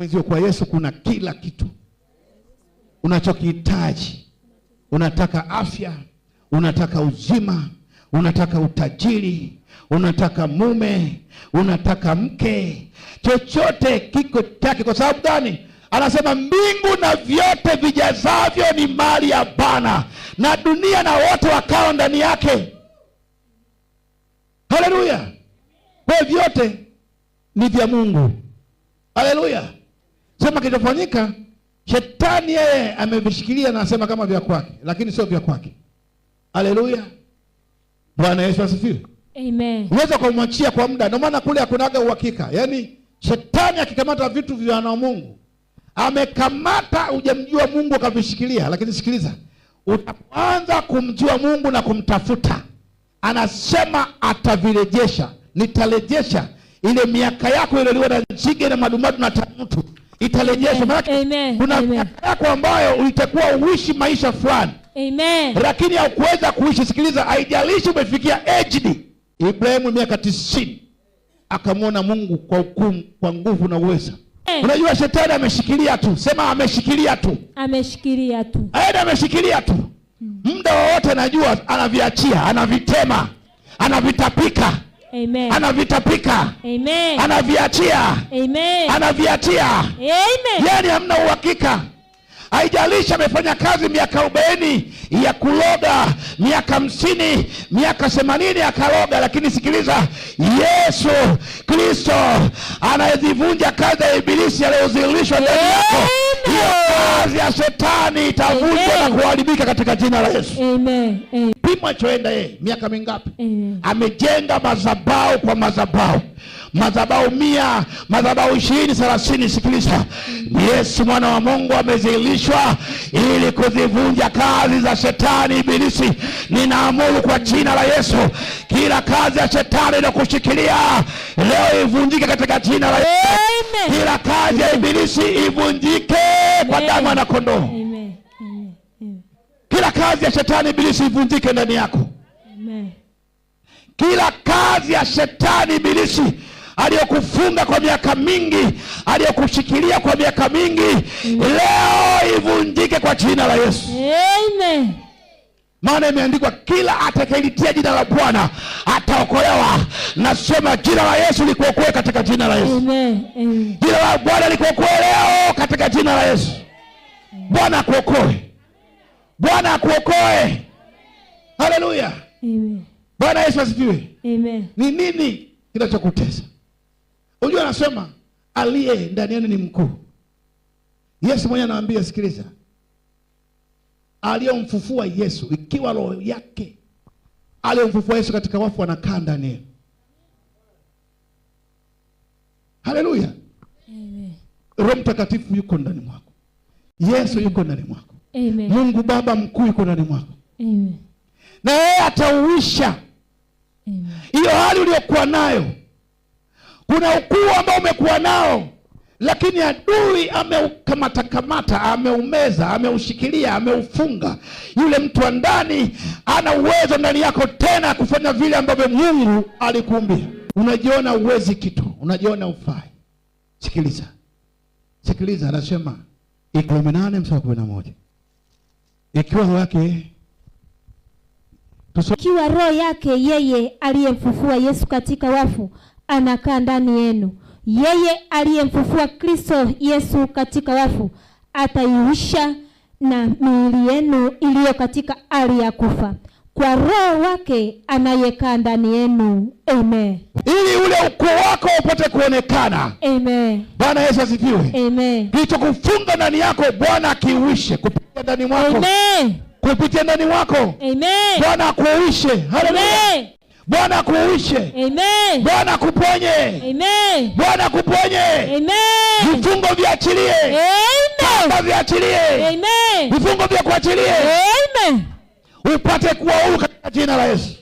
Mwenzio, kwa Yesu kuna kila kitu unachokihitaji. Unataka afya, unataka uzima, unataka utajiri, unataka mume, unataka mke, chochote kiko chake. Kwa sababu gani? Anasema mbingu na vyote vijazavyo ni mali ya Bwana, na dunia na wote wakao ndani yake. Haleluya! Kwa vyote ni vya Mungu. Haleluya! Sema kilichofanyika, shetani yeye amevishikilia na anasema kama vya kwake, lakini sio vya kwake. Haleluya! Bwana Yesu asifiwe. Amen. Uweza kumwachia kwa muda. Ndio maana kule hakunaga uhakika. Yaani shetani akikamata vitu vya wana Mungu, amekamata, hujamjua Mungu akavishikilia. Lakini sikiliza, utaanza kumjua Mungu na kumtafuta, anasema atavirejesha. Nitarejesha ile miaka yako iliyoliwa na nzige na madumadu na tanutu, itarejeshwa. Maana kuna miaka yako ambayo ulitakuwa uishi maisha fulani. Amen. Lakini haukuweza kuishi. Sikiliza, haijalishi umefikia aged. Ibrahimu miaka 90 akamwona Mungu kwa hukumu, kwa nguvu na uweza. Unajua shetani ameshikilia tu, sema ameshikilia tu, Ameshikilia tu. Aenda ameshikilia tu, muda wowote najua anaviachia, anavitema, anavitapika. Amen. Anavitapika. Amen. Anaviachia. Amen. Anaviachia. Amen. Yani hamna uhakika. Haijalishi amefanya kazi miaka 40 ya kuloga, miaka 50, miaka 80 akaloga, lakini sikiliza, Yesu Kristo anayezivunja kazi ya ibilisi aliyozilishwa ndani yako. Hiyo kazi ya shetani itavunjwa na kuharibika katika jina la Yesu. Amen. Amen. Pimo alichoenda yeye miaka mingapi? Amen. Amejenga madhabahu kwa madhabahu, madhabahu 100, madhabahu 20, 30. Sikiliza, Yesu mwana wa Mungu amezilishwa ili kuzivunja kazi za shetani ibilisi. Ninaamuru kwa jina la Yesu, kila kazi ya shetani inayokushikilia leo ivunjike katika jina la Yesu. Amen. Kila kazi ya ibilisi ivunjike kwa damu ya kondoo. Amen. Amen. Amen. Kila kazi ya shetani ibilisi ivunjike ndani yako. Amen. Kila kazi ya shetani ibilisi aliyokufunga kwa miaka mingi, aliyokushikilia kwa miaka mingi, leo ivunjike kwa jina la Yesu. Amen. Maana imeandikwa kila atakayelitia jina la Bwana ataokolewa. Nasema jina la Yesu likuokoe katika jina la Yesu. Amen. Amen. Jina la Bwana likuokoe leo katika jina la Yesu. Bwana akuokoe. Bwana akuokoe. Haleluya. Amen. Bwana Yesu asifiwe. Amen. Ni nini kinachokutesa? Unajua anasema aliye ndani yenu ni mkuu. Yesu mwenyewe anawaambia, sikiliza, aliyomfufua Yesu, ikiwa roho yake aliyomfufua Yesu katika wafu anakaa ndani yenu. Haleluya. Amen. Roho Mtakatifu yuko ndani mwako. Yesu yuko ndani mwako. Amen. Mungu Baba mkuu yuko ndani mwako. Amen. Na yeye atauisha hiyo hali uliyokuwa nayo. Kuna ukuu ambao umekuwa nao, lakini adui ameukamata kamata, ameumeza, ameushikilia, ameufunga. Yule mtu wa ndani ana uwezo ndani yako tena kufanya vile ambavyo Mungu alikuumbia. Unajiona uwezi kitu, unajiona ufai. Sikiliza. Sikiliza, anasema Warumi 8:11. Ikiwa roho yake ikiwa roho yake yeye aliyemfufua Yesu katika wafu anakaa ndani yenu, yeye aliyemfufua Kristo Yesu katika wafu ataiisha na miili yenu iliyo katika hali ya kufa kwa roho wake anayekaa ndani yenu. Amen. Ili ule ukuu wako upate kuonekana. Amen. Bwana Yesu asifiwe. Amen. Kilichokufunga ndani yako Bwana akiuishe kupitia ndani mwako. Amen. Kupitia ndani mwako. Amen. Bwana akuuishe. Haleluya. Amen. Bwana akuuishe. Amen. Bwana akuponye. Amen. Bwana akuponye. Amen. Vifungo viachilie. Amen. Kamba viachilie. Amen. Vifungo vya kuachilie. Amen. Upate kuwa huru katika jina la Yesu.